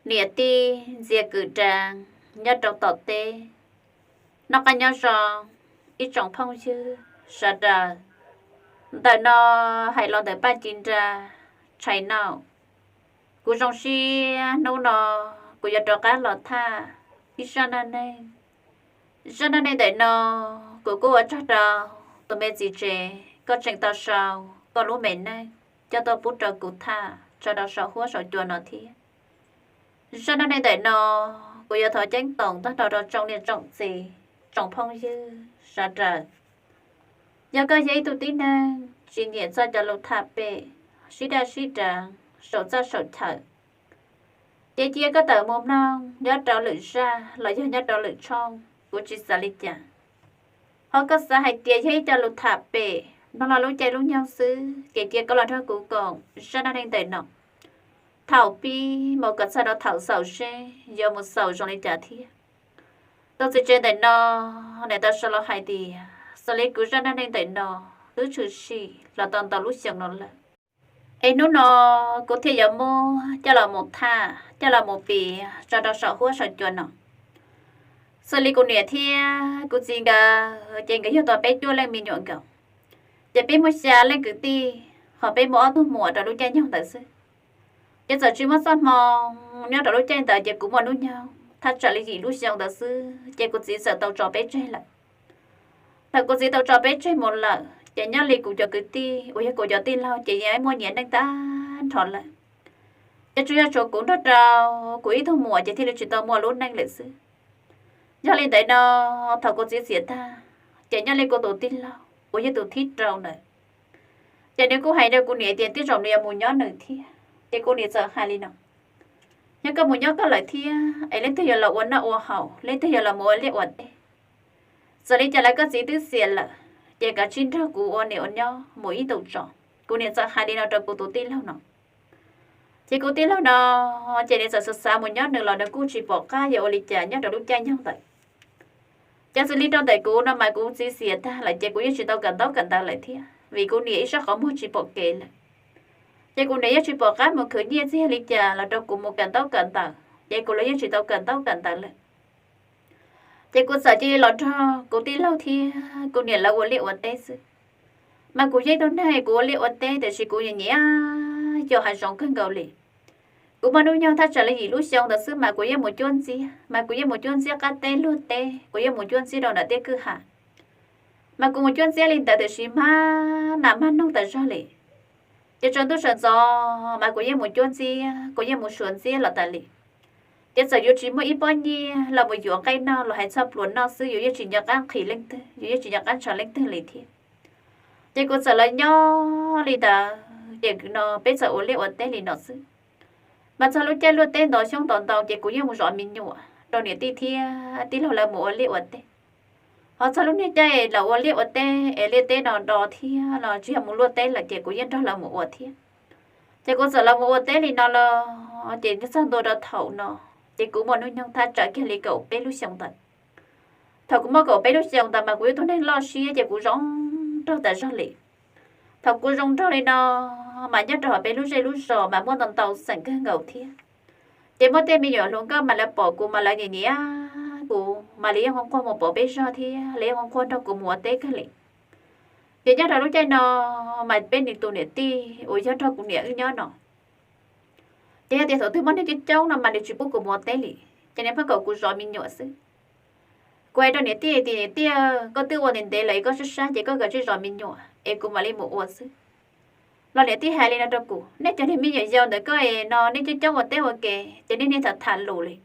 Niam tij ntxias kwm ras nyob rau tom teb. Noj qab nyob zoo ib tsoom phooj ywg sawv daws. Ntawm no hais los ntawm Paj Ci Nra tshais naum. Kuv zoo siab hnub no kuv yuav rov qab los tham ib zaj dab neeg. Zaj dab neeg ntawm no kuv kuj ua tsaug rau tus me txiv tsev koj tseem tau sau koj lub me neej coj tuaj pub rau kuv tham tso rau saum huab saum cua no thiab. Zaj dab neeg ntawm no kuv yuav thov ceeb toom tag nrho rau tsoom niam tsoom txiv tsoom phooj ywg sawv daws. Yog koj yog ib tug tib neeg tsis nyiam txoj cov lus tham pem sib daj sib deev saum txaj saum chaw, ces cia koj tawm mus mloog nyob rau lwm zaj los yog nyob rau lwm tshooj, kuv tsis xav li cas. Ho koj xav hais tias yog ib co lus tham pem mloog los lub caij lub nyoog xwb ces cia koj los nrog kuv koom zaj dab neeg ntawm no thaum pib mus kom txog rau thaum xaus seb yuav mus xaus zoo li cas thiab. Tus txiv tsev ntawm no nws tau sau los hais tias xws li kuv zaj dab neeg ntawm no twb tshwm sim los tau ntau lub xyoo no lawm, es hnub no kuv thiaj yuav muab coj los mus tham coj los mus piav tso rau saum huab saum cua no. Xws li kuv niam thiab kuv txiv nkawd ces nkawd yug tau peb cuaj leej me nyuam nkaus, ces peb muaj xya leej kwv tij, ho peb muaj ob tug muam rau lub caij nyoog ntawd xwb. Ces txawm tsis muaj txoj hmoo nyob rau lub caij ntawd ces kuv muaj hnub nyoog thaj tsam li yim lub xyoo ntawd xwb ces kuv txiv txawm tau tso peb tseg lawm. Thaum kuv txiv tau tso peb tseg mus lawm ces nyob li kuv cov kwv tij uas yog kuv cov tij laug ces yeej muaj nyias neej tag nrho lawm, ces tsuas yog tshuav kuv nrog rau kuv ib tug muam ces thiaj li tsis tau muaj lub neej lawm xwb. Yog li ntawd no, thaum kuv txiv xiam tag, ces nyob li kuv tus tij laug uas yog tus thib rau ntawd, ces nws kuj hais rau kuv niam tias tej zaum nws yuav mus nyob nws thiab. Ces kuv niam txawm hais li no, yog koj mus nyob koj lawm thiab es leej twg yuav los ua noj ua haus, leej twg yuav los mus ua liaj ua teb? Txawm li cas los koj txiv twb xiam lawm, ces kav tsij nrog kuv ua niam ua nyob mus ib ntus tso. Kuv niam txawm hais li no rau kuv tus tij laug no. Ces kuv tij laug no, ces nws txawm xav xav mus nyob nws los nws kuj tsis pom qab yuav ua li cas nyob rau lub caij nyoog ntawd. Ces xws li rau ntawm kuv no mas kuv txiv xiam tag lawm ces kuv yeej tsis tau kawm ntaub kawm ntawv lawm thiab vim kuv niam ib sab qhov muag tsis pom kev lawm. Ces kuv niam yeej tsis pom qab mus khwv nyiaj txiag li cas los rau kuv mus kawm ntaub kawm ntawv ces kuv los yeej tsis tau kawm ntaub kawm ntawv lawm. Ces kuv txawm cia li los nrog kuv tij laug thiab kuv niam lawv ua liaj ua teb xwb. Mas kuv yog ib tug neeg kuv ua liaj ua teb tiam sis kuv nyiam nyiam cov hav zoov kawg nkaus li. Kuv muaj hnub nyoog thaj tsam li yim lub xyoo ntawd xwb mas kuv yeej mus cuab ntxiab, mas kuv yeej mus cuab ntxiab qab teb luag teb, kuv yeej mus cuab ntxiab rau nram tej kwj ha. Mas kuv mus cuab ntxiab li ntawd tiam sis mas nas mag noog tas zog li. Ces tsaus ntuj sawv ntxov mas kuv yeej mus cuab ntxiab, kuv yeej mus suav ntxiab los tas li. Ces txawm yuav tsis muaj ib pob nyiaj los mus yuav nqaij noj los hais txog pluas noj xwb yus yeej tsis nco qab nqhis leej twg, yus yeej tsis nco qab ntshaw leej twg li thiab. Ces kuv txawm los nyob li ntawd ces no peb txawm ua liaj ua teb li no xwb. Mas txog lub caij luaj teb ntov xyoob ntov ntoo ces kuv yeej mus zov me nyuam rau niam tij thiab tij laug lawv mus ua liaj ua teb. Ho txog lub niag caij lawv ua liaj ua teb es liaj teb no do thiab no tsis yog mus luaj teb lawm ces kuv yeej nrog lawv mus ua thiab. Ces kuv txawm los mus ua teb li no los ces txog ntua rau thaum no, ces kuv muaj hnub nyoog thaj tsam kiag li kaum peb lub xyoo ntawd. Thaum kuv muaj kaum peb lub xyoo ntawd mas kuv yog tus neeg loj siab ces kuv zoo nraug tas zog li. Thaum kuv zoo nraug li no mas nyob rau hauv peb lub zej lub zos mas muaj ntau ntau xeem kawg nkaus thiab. Ces muaj tej me nyuam hluas nkauj mas lawv pom kuv mas lawv nyiam nyiam kuv mas lawv yeej quaj quaj mus pauv peb zog thiab lawv yeej quaj quaj nrog kuv mus ua teb kawg li. Ces nyob rau lub caij no mas peb tus niam tij uas yog nrog kuv niam wb nyob no, ces yog tias thaum twg muaj neeg coob coob no mas nws tsis pub kuv mus ua teb li, ces nws pheej kom kuv zov me nyuam xwb. Kuv hais rau niam tij tias, niam tij, koj twb ua ntev ntev lawm es koj sab sab ces koj kav tsij zov me nyuam es kuv mam li mus ua xwb. Los niam tij hais li no rau kuv, nej cov niag me nyuam yaus ntawm koj es no nej coob coob ua teb ua ke ces nej niaj tham tham lus li.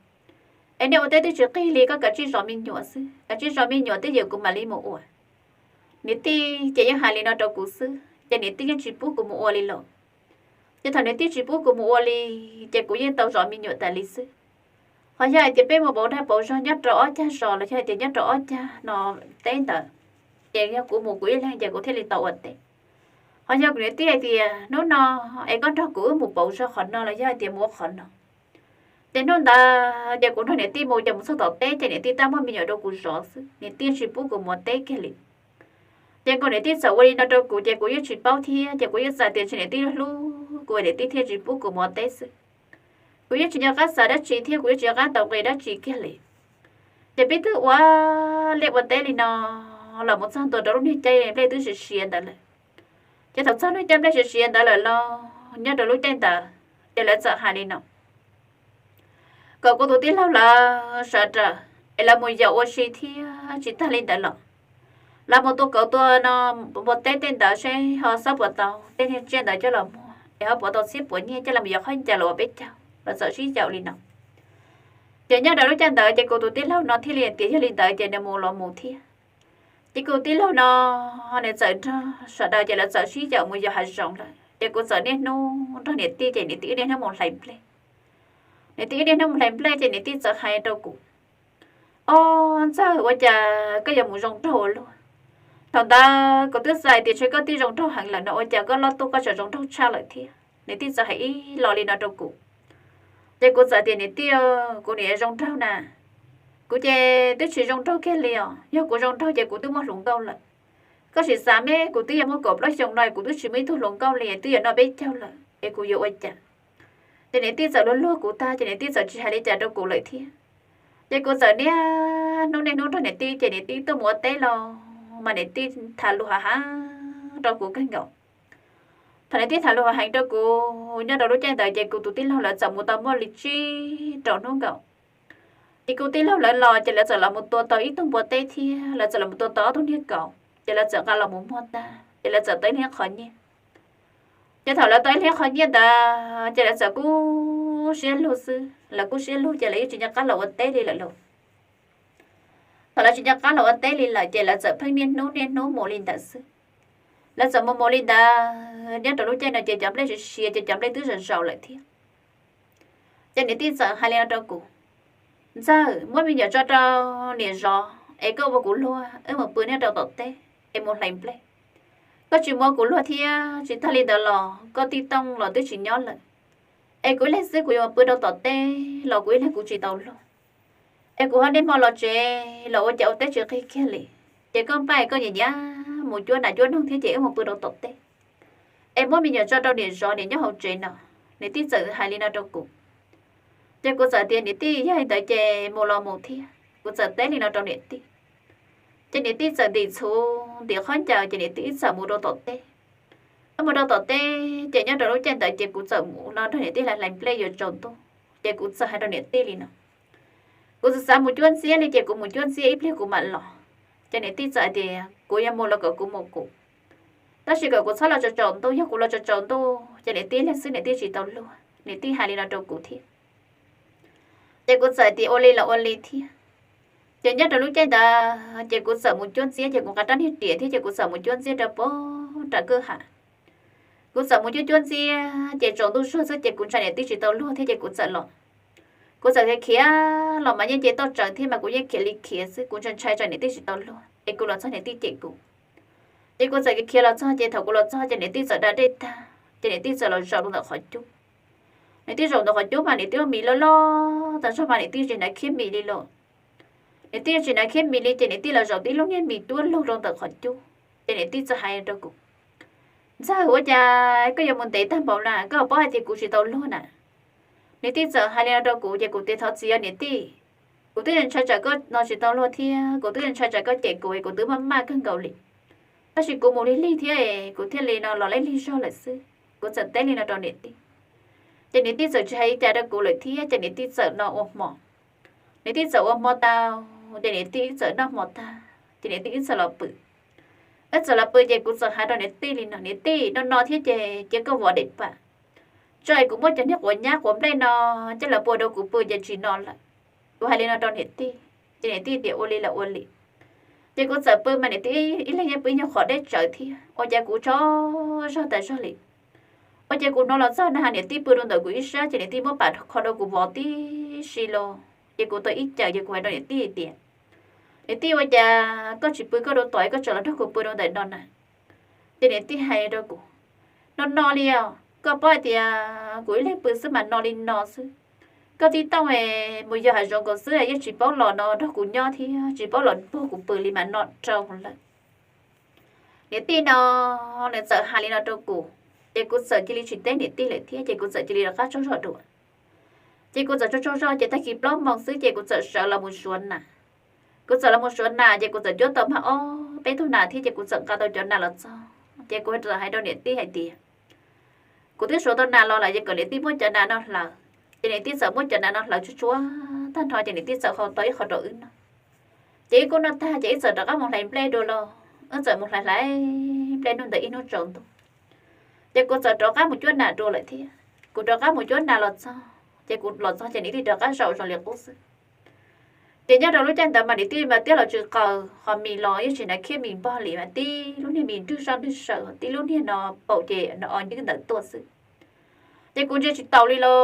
Es nej ua teb twb tsis qig li, koj kav tsij zov me nyuam xwb, kav tsij zov me nyuam twb ywm kuv mam li mus ua. Niam tij ces yeej hais li no rau kuv xwb ces niam tij yeej tsis pub kuv mus ua li los. Ces thaum niam tij tsis pub kuv mus ua li, ces kuv yeej tau zov me nyuam tas li xwb. Ho yog hais tias peb mus pauv dag pauv zog nyob rau ob cag zos los yog hais tias nyob rau ob cag no teb ntawd, ces yog kuv mus kuv ib leeg ces kuv thiaj li tau ua teb. Ho yog kuv niam tij hais tias hnub no es koj nrog kuv wb mus pauv zog qhov no los yog hais tias mus ua qhov no, ces hnub ntawd ces kuv nrog niam tij mus ces mus txog tom teb ces niam tij tab muab me nyuam rau kuv zov xwb, niam tij tsis pub kuv mus ua teb kiag li. Ces kuv niam tij txawm ua li no rau kuv ces kuv yeej tsis paub thiab ces kuv yeej xav tias tsis niam tij hlub kuv niam tij thiaj tsis pub kuv mus ua teb xwb. Kuv yeej tsis nco qab xav dab tsi thiab kuv yeej tsis nco qab tau nqi dab tsi kiag li. Ces peb twb ua liaj ua teb li no los mus txog ntua rau lub niag caij nplej twb siav siav ntawd lawm. Ces thaum txog lub caij nplej siav siav ntawd lawm los nyob rau lub caij ntawd ces lawv txawm hais li no kom kuv tus tij laug lawv sawv daws es lawv mus yaum ua si thiab tsis tag li ntawd los lawv mus tua kauv tua no, ua teb tej ntawd seb ho xob puas tau tej niag tsiaj ntawd coj los muag es ho puas tau txhiab puas nyiaj coj los mus yuav khaub ncaws los ua peb caug, lawv txawm sib yaum li no. Ces nyob rau lub caij ntawd ces kuv tus tij laug no thiaj li tias yog li ntawd ces nws mus los mus thiab. Ces kuv tij laug no nws txawm nrog sawv daws ces lawv txawm sib yaum mus yos hav zoov lawm ces kuv txawm niaj hnub nrog niam tij ces niam tij wb niaj hnub mus hlais nplej. Niam tij wb niaj hnub mus hlais nplej ces niam tij txawm hais rau kuv, Ob, Ntxawg, ua cas koj yuav mus zoo nraug ua luaj? Thaum ntawd kuv twb xav hais tias ntshe koj tij zoo nraug heev lawm no ua cas koj loj tuaj koj tseem zoo nraug tshaj lawm thiab. Niam tij txawm hais ib lo li no rau kuv. Ces kuv txawm tias niam tij, kuv niam zoo nraug na. Kuv ces twb tsis zoo nraug kiag li os, yog kuv zoo nraug ces kuv twb muaj hluas nkauj lawm. Koj sim xav me, kuv twb yog muaj kaum plaub xyoos no kuv twb tsis muaj ib tug hluas nkauj li twb yuav noj peb caug lawm es kuv yuav ua cas? Ces niam tij txawm luag luag kuv tag ces niam tij txawm tsis hais li cas rau kuv lawm thiab. Ces kuv txawm niaj hnub niaj hnub nrog niam tij ces niam tij tuaj mus ua teb los mas niam tij tham lus hav heev rau kuv kawg nkaus. Thaum niam tij tham lus hav heev rau kuv nyob rau lub caij ntawd ces kuv tus tij laug lawv txawm mus tau muaj li tsib rau hnub nkaus. Ces kuv tij laug lawv los ces lawv txawm los mus tua tau ib tug npua teb thiab lawv txawm los mus tua tau ob tug niag kauv ces lawv txawm nqa los mus muag tag ces lawv txawm tau ib lub qhov nyiaj. Ces thaum lawv tau ib lub qhov nyiaj ntawd ces lawv txawm kub siab lug xwb, lawv kub siab lug ces lawv yeej tsis nco qab los ua teb li lawm lauj. Thaum lawv tsis nco qab los ua teb li lawm ces lawv txawm pheej niaj hnub niaj hnub mus li ntawd xwb. Lawv txawm mus mus li ntawd nyob rau lub caij no ces cov nplej siav siav ces cov nplej twb zaum zaum lawm thiab. Ces niam tij txawm hais li no rau kuv, Ntxawg, muab me nyuam tso rau niam zov es koj ua kuv luag wb mus pw nyob rau tom teb es mus hlais nplej. Koj tsis muab kuv luag thiab tsis tag li ntawd los koj tij Tooj los twb tsis nyob lawm, es kuv ib leeg xwb kuv yuav mus pw rau tom teb los kuv ib leeg kuv tsis tau luag. Es kuv ho niaj hmo los tsev los ua cas ua teb tsis qig kiag li, ces koj npaj koj nyiam nyiam mus cuab nas cuab noog thiab ces wb mus pw rau tom teb. Es muab me nyuam tso rau niam zov niam nyob hauv tsev no. Niam tij txawm hais li no rau kuv. Ces kuv txawm tias niam tij, yog li ntawd ces mus los mus thiab. Kuv txawm teb li no rau niam tij. Ces niam tij txawm ntim txhuv ntim khaub ncaws ces niam tij wb txawm mus rau tom teb. Wb mus rau tom teb ces nyob rau lub caij ntawd ces kuv txawm mus no nrog niam tij hlais hlais nplej yuav tsaus ntuj ces kuv txawm hais rau niam tij li no, kuv txawm xav mus cuab ntxiab li ces kuv mus cuab ntxiab ib pliag kuv mam los. Ces niam tij txawm hais tias kuv yuav mus los kom kuv mus kuv, tab sis kom kuv txhob los tsaus tsaus ntuj, yog kuv los tsaus tsaus ntuj ces niam tij ib leeg xwb niam tij tsis tau luag, niam tij hais li no rau kuv thiab. Ces kuv txawm tias ua li los ua li thiab. Ces nyob rau lub caij ntawd ces kuv txawm mus cuab ntxiab ces kuv nqa rab niag riam thiab ces kuv txawm mus cuab ntxiab rau pem nram kwj ha. Kuv txawm mus cuab cuab ntxiab ces tsaus ntuj zuag xwb ces kuv ntshai niam tij tsis tau luag thiab ces kuv txawm los. Kuv txawm khiav khiav los mas yeej nce toj tsawv thiab mas kuv yeej khiav li khiav xwb, kuv ntshai ntshai tsam niam tij tsis tau luag es kuv los txog niam tij cem kuv. Ces kuv txawm khiav khiav los txog ces thaum kuv los txog ces niam tij txawm da dej tag ces niam tij txawm los zaum rau ntawm qhov cub. Niam tij zaum ntawm qhov cub mas niam tij ua mis loj loj tas zog mas niam tij tsis hnav khiab mis li los. Niam tij tsis hnav khiab mis li ces niam tij los zaum tib lub niag mis tuab lug rau ntawm qhov cub. Ces niam tij txawm hais rau kuv, Ntxawg, ua cas koj yuav mus ntev tag npaum na, koj paub hais tias kuv tsis tau luag na? Niam tij txawm hais li no rau kuv ces kuv tias thov txim os niam tij. Kuv twb ntshai tsam koj no tsis tau luag thiab kuv twb ntshai tsam koj cem kuv es kuv twb maj maj kawg nkaus li. Tab sis kuv mus lig lig thiab es kuv thiaj li no los lig lig zog lawm xwb. Kuv txawm teb li no rau niam tij. Ces niam tij txawm tsis hais li cas rau kuv lawm thiab ces niam tij txawm no ua hmo. Niam tij txawm ua hmo tau, ces niam tij wb txawm noj hmo tag ces niam tij wb txawm los pw. Wb txawm los pw ces kuv txawm hais rau niam tij li no, niam tij, no no thiab ces cia koj vov daim pam tso es kuv muab cov niag quav nyab quav nplej no coj los pua rau kuv pw ces tsis no lawm. Kuv hais li no rau niam tij, ces niam tij tias ua li los ua li. Ces kuv txawm pw mas niam tij ib leeg yeej pw ib nyuag qhov deb tsawv thiab ua cas kuv tsaug zog tas zog li. Ua cas kuv hnov los txog na has niam tij pw rau ntawm kuv ib sab ces niam tij muab pam kho rau kuv vov tib si los ces kuv tau ib cawm ces kuv hais rau niam tij tias, Niam tij, ua cas koj tsis pw koj rau tom koj tseem los nrog kuv pw rau ntawm no na? Ces niam tij hais rau kuv, No no li os, koj paub hais tias kuv ib leeg pw xwb mas no li no xwb. Koj tij Tooj es mus yos hav zoov nkaus xwb yeej tsis paub los no nrog kuv nyob thiab tsis paub los npuag kuv pw li mas no rau lawm. Niam tij no nws txawm hais li no rau kuv, ces kuv txawm cia li tsis teb niam tij lawm thiab ces kuv txawm cia li rov qab tsaug zog dua. Ces kuv txawm tsaug tsaug zog ces tag kis plaub moos xwb ces kuv txawm sawv los mus suav nas. Kuv txawm los mus suav nas ces kuv txawm cuab tau mag ob peb tug nas thiab ces kuv txawm nqa tau cov nas los txog ces kuv txawm hais rau niam tij hais tias, kuv twb suav tau nas los lawm es kom niam tij muab cov nas no hlawv. Ces niam tij txawm muab cov nas no hlawv tsuag tsuag tag nrho ces niam tij txawm hau tau ib qho rau wb noj. Ces wb kuj noj tag ces wb txawm rov qab mus hlais nplej dua los wb txawm mus hlais hlais nplej hnub ntawd ib hnub tsaus ntuj. Ces kuv txawm rov qab mus cuab nas dua lawm thiab. Kuv rov qab mus cuab nas los txog ces kuv los txog ces niam tij rov qab zaum zoo li qub xwb. Ces nyob rau lub caij ntawd mas niam tij mas twb los tsis qaws hos mis los yeej tsis hnav khiab mis npog li mas tib lub niag mis nrwg sab nrwg saw, tib lub niag no paum ces no o nywb ntawm tuaj xwb. Ces kuv ntsia tsis taus li los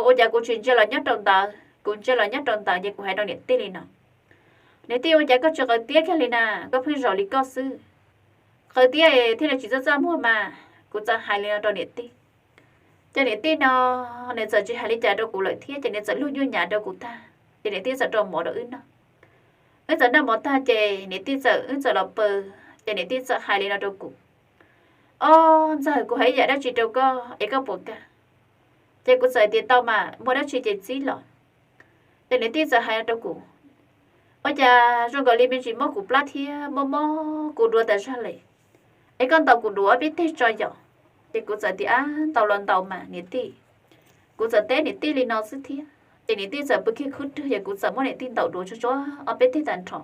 ua cas kuv tsis ntsia los nyob rau ntawd, kuv ntsia los nyob rau ntawd ces kuv hais rau niam tij li no, niam tij, ua cas koj tsis qaws tiab kiag li na, koj pheej zaum li koj xwb, qaws tiab thiaj li tsis txaj txaj muag mas. Kuv txawm hais li no rau niam tij. Ces niam tij no nws txawm tsis hais li cas rau kuv lawm thiab ces nws txawm luag nyuaj nyav rau kuv tag ces niam tij txawm rau mov rau wb noj. Wb txawm noj mov tag ces niam tij txawm, wb txawm los pw, ces niam tij txawm hais li no rau kuv, Ob Ntxawg, kuv hais ib yam dab tsi rau koj es koj puas kam? Ces kuv txawm tias, Tau mas, muaj dab tsi ces txib los. Ces niam tij txawm hais rau kuv, Ua cas zoo nkaus li me ntsis mob kuv plab thiab mob mob kuv duav tas zog li, es koj ntaus kuv duav ob peb teg tso yom? Ces kuv txawm tias, Ab, ntaus los ntaus mas niam tij. Kuv txawm teb niam tij li no xwb thiab ces niam tij txawm pw kiag khub rwg ces kuv txawm muab niam tij ntaus duav tsuag tsuag ob peb teg tag nrho.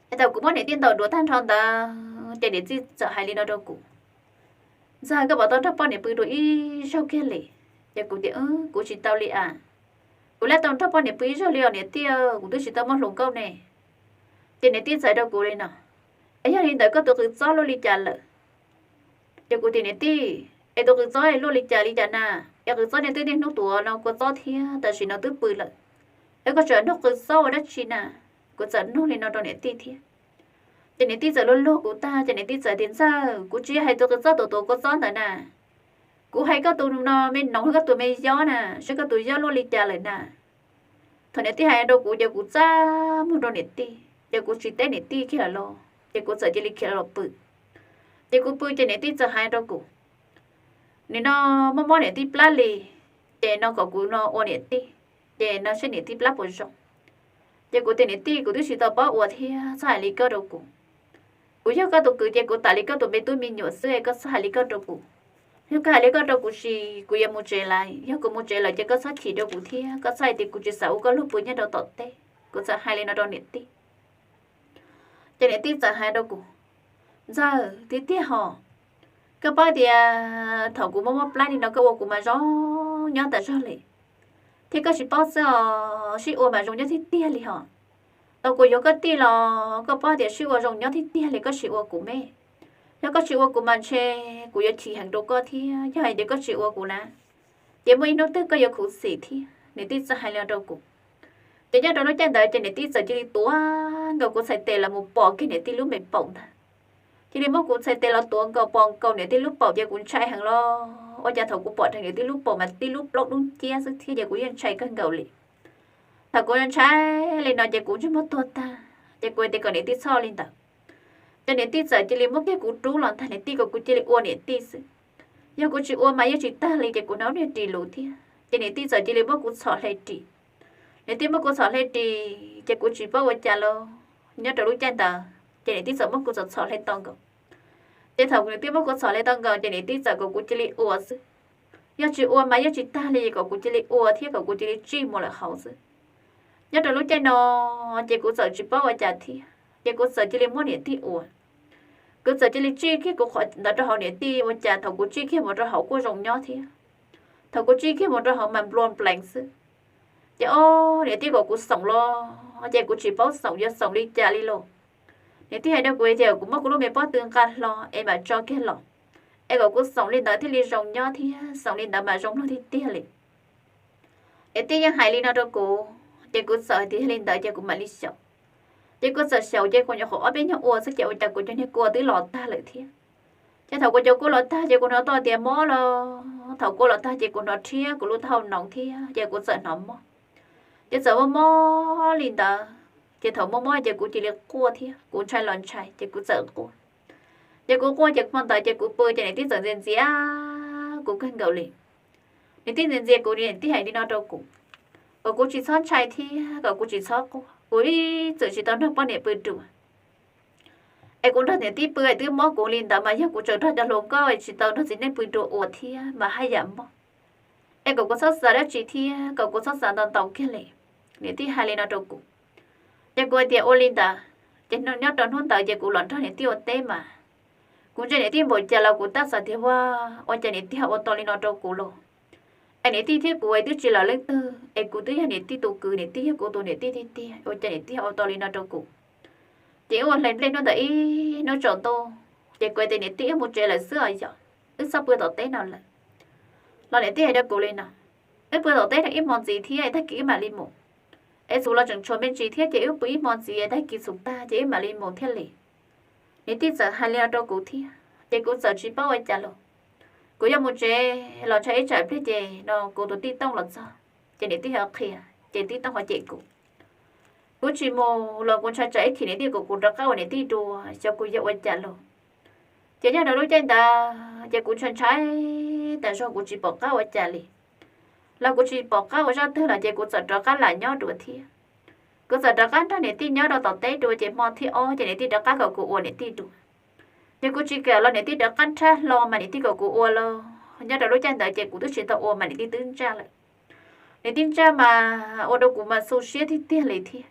Ces thaum kuv muab niam tij ntaus duav tag nrho ntawd ces niam tij txawm hais li no rau kuv, Ntxawg, koj puas tau nrog poj niam pw dua ib zaug kiag li? Ces kuv tias, Kuv tsis tau li as. Kuv lab tau nrog poj niam pw ib zaug li os niam tij, kuv twb tsis tau muaj hluas nkauj ne. Ces niam tij txawm hais rau kuv li no, Es yog li ntawd koj tus qws txob luaj li cas lawm? Ces kuv tias, Niam tij, es tus qws txob luaj li cas li cas na? Es qws txob niaj twb niaj hnub tuav no kua txob thiab tam sim no twb pw lawm, es koj tseem nrog qws txob ua dab tsi na? Kuv txawm nug li no rau niam tij thiab. Ces niam tij txawm luag luag kuv tag ces niam tij txawm tias, Ntxawg, kuv tsis yog hais tus qws txob tuav tuav kua txob ntawd na. Kuv hais koj tus no me noov, koj tus me yob na, saib koj tus yob luaj li cas lawm na. Thaum niam tij hais rau kuv ces kuv txaj muag rau niam tij ces kuv tsis teb niam tij kiag lawm los ces kuv txawm cia li khiav los pw. Ces kuv pw ces niam tij txawm hais rau kuv, Nim no mob mob niam tij plab li, ces no kom kuv no ua niam tij, ces no saib niam tij plab puas zoo. Ces kuv tias, Niam tij, kuv twb tsis tau paub ua thiab, txhob hais li koj rau kuv. Kuv yog koj tus kwv ces kuv tam li koj tus me tub me nyuam xwb, koj txhob hais li koj rau kuv. Yog koj hais li koj rau kuv ces kuv yuav mus tsev lawm, yog kuv mus tsev lawm ces koj txhob chim rau kuv thiab koj txhob hais tias kuv tsis xav ua koj luag pw nyob rau tom teb. Kuv txawm hais li no rau niam tij. Ces niam tij txawm hais rau kuv, Ntxawg, tiag tiag hos, koj paub tias thaum kuv mob mob plab li no koj ua kuv mas zoo nyob tas zog li, thiab koj tsis paub xwb os, sib ua mas zoo nyob tiag tiag li hos. Tau kuv yuav koj tij los koj paub tias sib ua zoo nyob tiag tiag li, koj tsis ua kuv me. Yog koj tsis ua kuv mas ntshe kuv yuav chim heev rau koj thiab, yog hais tias koj tsis ua kuv na, ces muaj ib hnub twg koj yuav khuv xim thiab. Niam tij txawm hais li no rau kuv. Ces nyob rau lub caij ntawd ces niam tij txawm cia li tuav nkaus kuv txhais tes los mus pom kiag niam tij lub me paum ntag. Cia li muab kuv txhais tes los tuav nkaus pom nkaus niam tij lub paum ces kuv ntshai heev los ua cas thaum kuv pom dheev niam tij lub paum mas tib lub plaub dub nciab xwb thiab ces kuv yeej ntshai kawg nkaus li. Thaum kuv ntshai li no ces kuv ntsej muag tuag tag ces kuv tias kom niam tij txhob li ntawd. Ces niam tij txawm cia li muab kiag kuv rub los ntag, niam tij kom kuv cia li ua niam tij xwb. Yog kuv tsis ua mas yeej tsis tag li ces kuv hnov niag ris lus thiab ces niam tij txawm cia li muab kuv txhom hle ris. Niam tij muab kuv txhom hle ris ces kuv tsis paub ua cas los nyob rau lub caij ntawd ces niam tij txawm muab kuv txhom txhom hle tau nkaus. Ces thaum niam tij muab kuv txhom hle tau nkaus ces niam tij txawm kom kuv cia li ua xwb. Yog tsis ua mas yeej tsis tag li, kom kuv cia li ua thiab kom kuv cia li tsij mus lawm hauv xwb. Nyob rau lub caij no ces kuv txawm tsis paub ua cas thiab ces kuv txawm cia li muab niam tij ua. Kuv txawm cia li tsij kiag kuv qhov ntawd rau hauv niam tij, ua cas thaum kuv tsij kiag mus rau hauv kuj zoo nyob thiab. Thaum kuv tsij kiag mus rau hauv mas nplua nplees xwb. Ces o, niam tij kom kuv xoom los ces kuv tsis paub xoom yuav xoom li cas li lauj. Niam tij hais rau kuv tias kuv muab kuv lub me pob tw nqa hlo es mam tso kiag los, es kom kuv xoom li ntawd thiaj li zoo nyob thiab xoom li ntawd mas zoo mloog tiag tiag li. Niam tij yeej hais li no rau kuv ces kuv txawm tias yog li ntawd ces kuv mam li xyaum. Ces kuv txawm xyaum ces kuv nyuam qhuav ob peb nyuag ua xwb ces ua cas kuv cov niag kua twb los tag lawm thiab. Ces thaum kuv cov kua los tag ces kuv hnov tau tias mob los, thaum kua los tag ces kuv hnov rhiab kuv lub taub hau noov thiab ces kuv txawm hnov mob. Ces txawm mob mob li ntawd ces thaum mob mob ces kuv cia li quaj thiab kuv ntshai los ntshai ces kuv txawm quaj. Ces kuv quaj ces hmo ntawd ces kuv pw ces niam tij txawm ntxias ntxias kuv kawg nkaus li. Niam tij ntxias ntxias kuv, niam tij hais li no rau kuv, kom kuv tsis txhob ntshai thiab kom kuv tsis txhob quaj, kuv ib txwm tsis tau nrog poj niam pw dua. Es kuv nrog niam tij pw twb mob kuv li ntawd mas yog kuv tseem nrog cov hluas nkauj tsis tau nrog txiv neej pw dua ua thiab mas haj yam mob. Es kom kuv txhob xav dab tsi thiab kom kuv txhob xav ntau ntau kiag li. Niam tij hais li no rau kuv, ces kuv hais tias ua li ntawd. Ces nyob rau hnub ntawd ces kuv los nrog niam tij ua teb mas kuv ntsia niam tij npaum cas los kuv tab xav tias ua, ua cas niam tij ho ua tau li no rau kuv los? Es niam tij thiab kuv twb tsis los leej twg es kuv twb yog niam tij tus kwv, niam tij yog kuv tus niam tij tiag tiag, ua cas niam tij ho ua tau li no rau kuv? Ces wb ua hlais nplej hnub ntawd ib hnub tsaus ntuj ces kuv tias niam tij, wb mus tsev lawm xwb os, yog wb txhob pw tom teb no lawm. Los niam tij hais rau kuv li no, wb pw tom teb no ib hmos ntxiv thiab tag kis wb mam li mus. Es txhua los tseem tshuav me ntsis thiab ces wb pw ib hmos ntxiv tag kis txhum tag ces wb mam li mus thiaj li. Niam tij txawm hais li no rau kuv thiab ces kuv txawm tsis paub ua cas los. Kuv yuav mus tsev los ntshai ib tsam pliag ces no kuv tus tij Tooj los txog ces niam tij ho qhia, ces tij Tooj ho cem kuv. Kuv tsis mus los kuv ntshai tsam ib chim niam tij kom kuv rov qab ua niam tij dua xyov kuv yuav ua cas los. Ces nyob rau lub caij ntawd ces kuv ntshai ntshai tas zog kuv tsis pom qab ua cas li. Los kuv tsis pom qab ua zaj twg los ces kuv txawm rov qab lam nyob dua thiab. Kuv txawm rov qab nrog niam tij nyob rau tom teb dua ces hmo thib ob ces niam tij rov qab kom kuv ua niam tij dua. Ces kuv tsis kam los niam tij rov qab nrhab hlo mas niam tij kom kuv ua los nyob rau lub caij ntawd ces kuv twb tsis tau ua mas niam tij twb ntsaj lawm. Niam tij ntsaj mas ua rau kuv mas xu siab tiag tiag li thiab.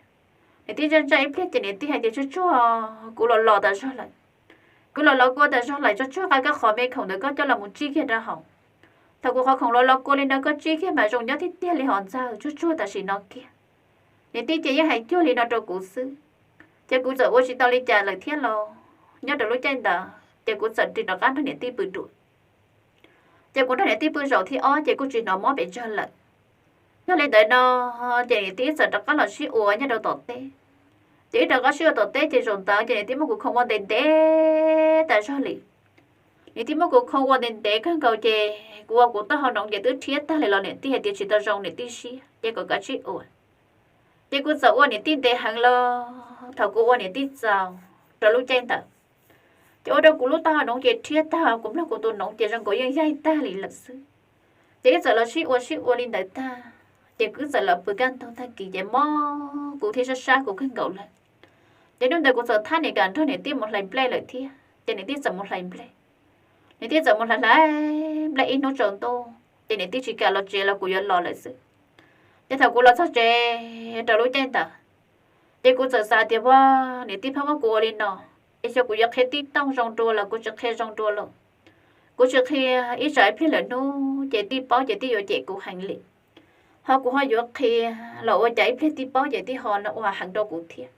Niam tij ntsaj ntsaj ib pliag ces niam tij hais tias tsuag tsuag, kuv los los tas zog lawm. Kuv los los kua tas zog lawm, tsuag tsuag, nqa koj qhov me khoom ntawd koj coj los mus tsib kiag rau hauv. Thaum kuv qhov khoom los los kua li no koj tsib kiag mas zoo nyob tiag tiag li hos ntxawg, tsuag tsuag tam sim no kiag. Niam tij ces yeej hais cuag li no rau kuv xwb. Ces kuv txawm ua tsis tau li cas lawm thiab los nyob rau lub caij ntawd ces kuv txawm ris rov qab nrog niam tij pw dua. Ces kuv nrog niam tij pw zaum thib ob ces kuj tsis hnov mob pes tsawg lawm. Yog li ntawd no ces niam tij wb txawm rov qab los sib ua nyob rau tom teb. Ces wb rov qab sib ua tom teb ces zaum ntawd ces niam tij muab kuv khoom ua ntev ntev tas zog li. Niam tij muab kuv khoom ua ntev ntev kawg nkaus ces kuv ua kuv taub hau noov ces twb rhiab tag li los niam tij hais tias tsis tau zoo niam tij siab ces kom kav tsij ua. Ces kuv txawm ua niam tij ntev heev los thaum kuv ua niam tij txaus rau lub caij ntawd ces ua rau kuv lub taub hau noov ces rhiab tag, kuv mloog kuv tus noov ces zoo nkaus yeej yaig tag li lawm xwb. Ces wb txawm los sib ua sib ua li ntawd tag ces kuv txawm los pw kaj ntug tag kis ces mob kuv thiab sab sab kuv kawg nkaus lawm. Ces hnub ntawd kuv txawm thab niam kam nrog niam tij mus hlais nplej lawm thiab ces niam tij txawm mus hlais nplej. Niam tij txawm mus hlais hlais nplej ib hnub tsaus ntuj ces niam tij tsis kam los tsev los kuv yuav los lawm xwb. Ces thaum kuv los txog tsev rau lub caij ntawd ces kuv txawm xav tias ua niam tij pheej muab kuv ua li no es xyov kuv yuav qhia tij Tooj zoo dua los kuv tsis qhia zoo dua los. Kuv tsis qhia ib tsam ib pliag lawm hnub ces tij paub ces tij yuav cem kuv heev li. Ho kuv ho yuav qhia los ua cas ib pliag tij paub ces tij ho ua heev rau kuv thiab.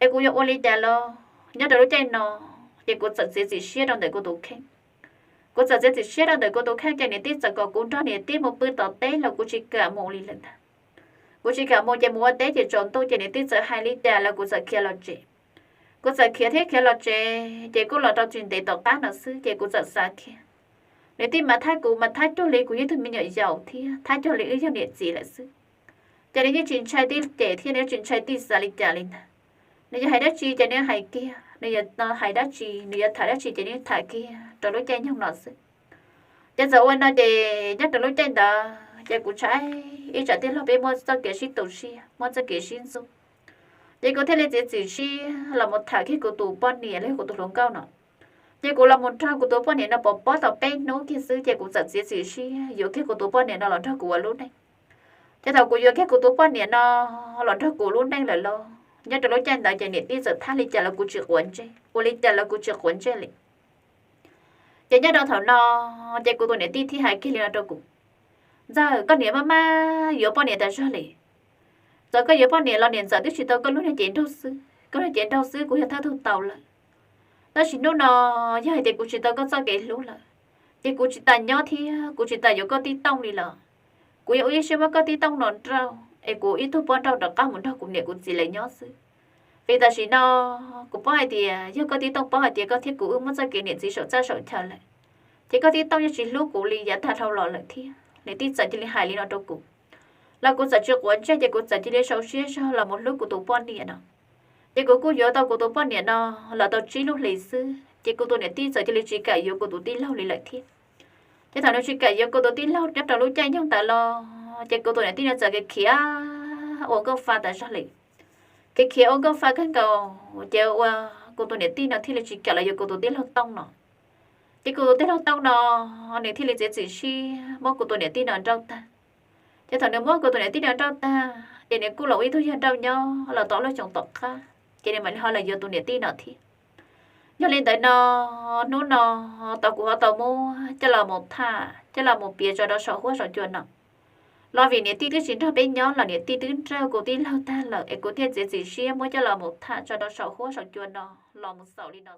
Es kuv yuav ua li cas los nyob rau lub caij no ces kuv txawm txiav txim siab rau ntawm kuv tus kheej. Kuv txawm txiav txim siab rau ntawm kuv tus kheej ces niam tij txawm kom kuv nrog niam tij mus pw tom teb los kuv tsis kam mus li lawm ntag. Kuv tsis kam mus ces mus ua teb ces tsaus ntuj ces niam tij txawm hais li cas los kuv txawm khiav los tsev. Kuv txawm khiav thiab khiav los tsev ces kuj los rau tsis ntev tom qab no xwb ces kuv txawm xav kiag, niam tij mas thab kuv mas thab cuag li kuv yog ib tug me nyuam yaus thiab thab cuag li wb yog niam txiv lawm xwb. Ces nws yeej tsis ntshai tij cem thiab nws yeej tsis ntshai tij xav li cas li ntag. Nws yuav hais dab tsi ces nws hais kiag, nws yuav hais dab tsi, nws yuav tham dab tsi ces nws tham kiag rau lub caij nyoog no xwb. Ces txawm ua no ces nyob rau lub caij ntawd ces kuv ntshai ib tsam tij laug peb muaj txoj kev sib tu siab, muaj txoj kev sib ntxub. Ces kuv thiaj li txiav txim siab los mus tham kiag kuv tus poj niam los yog kuv tus hluas nkauj no. Ces kuv los mus nrog kuv tus poj niam no pov pob tau peb hnub kiag xwb ces kuv txawm txiav txim siab yuav kiag kuv tus poj niam no los nrog kuv ua lub neej. Ces thaum kuv yuav kiag kuv tus poj niam no los nrog kuv lub neej lawm los nyob rau lub caij ntawd ces niam tij txawm thab li cas los kuv tsis quav ntsej, ua li cas los kuv tsis quav ntsej li. Ces nyob rau thaum no ces kuv tus niam tij thiaj hais kiag li no rau kuv, Ntxawg, koj niam maj maj yuav poj niam tas zog li. Txawm koj yuav poj niam los niam ntxawm twb tsis tau koj lub niag cev nraug xwb, koj lub niag cev nraug xwb kuv yog thawj tug tau lawm. Tab sis hnub no yog hais tias kuv tsis tau koj txoj kev hlub lawm, ces kuv tsis tas nyob thiab kuv tsis tas yuav koj tij Tooj li los. Kuv yuav ua ib siab muab koj tij Tooj no nrauj es kuv ib tug poj nrauj rov qab mus nrog kuv niam kuv txiv lawv nyob xwb. Vim tam sim no kuv paub hais tias yog koj tij Tooj paub hais tias koj thiab kuv wb muaj txoj kev niam txiv saum txaj saum chaw lawm, ces koj tij Tooj yeej tsis hlub kuv li yav tag dhau los lawm thiab. Niam tij txawm cia li hais li no rau kuv, los kuv txawm tsis quav ntsej ces kuv txawm cia li sau siab zog los mus hlub kuv tus poj niam no. Ces kuv kuj yuav tau kuv tus poj niam no los tau tsib lub hlis xwb ces kuv tus niam tij txawm cia li tsis kam yuav kuv tus tij laug li lawm thiab. Ces thaum nws tsis kam yuav kuv tus tij laug nyob rau lub caij nyoog ntawd los ces kuv tus niam tij no txawm khiav ua nkauj fa tas zog li. Khiav khiav ua nkauj fa kawg nkaus ces ua kuv tus niam tij no thiaj li tsis kam los yuav kuv tus tij laug Tooj no. Ces kuv tus tij laug Tooj no nws thiaj li txiav txim siab muab kuv tus niam tij no nrauj tag. Ces thaum nws muab kuv tus niam tij no nrauj tag ces nws kuj los ua ib tug yawg nrauj nyob los tau ob lub xyoos tom qab ces nws mam li ho los yuav tus niam tij no thiab. Yog li ntawd no, hnub no tau kuv ho tau muab coj los mus tham coj los mus piav tso rau saum huab saum cua no. Los vim niam tij twb tsis nrog peb nyob los niam tij twb nrauj kuv tij laug tag lawm es kuv thiaj txiav txim siab muab coj los mus tham tso rau saum huab saum cua no los mus xaus li no.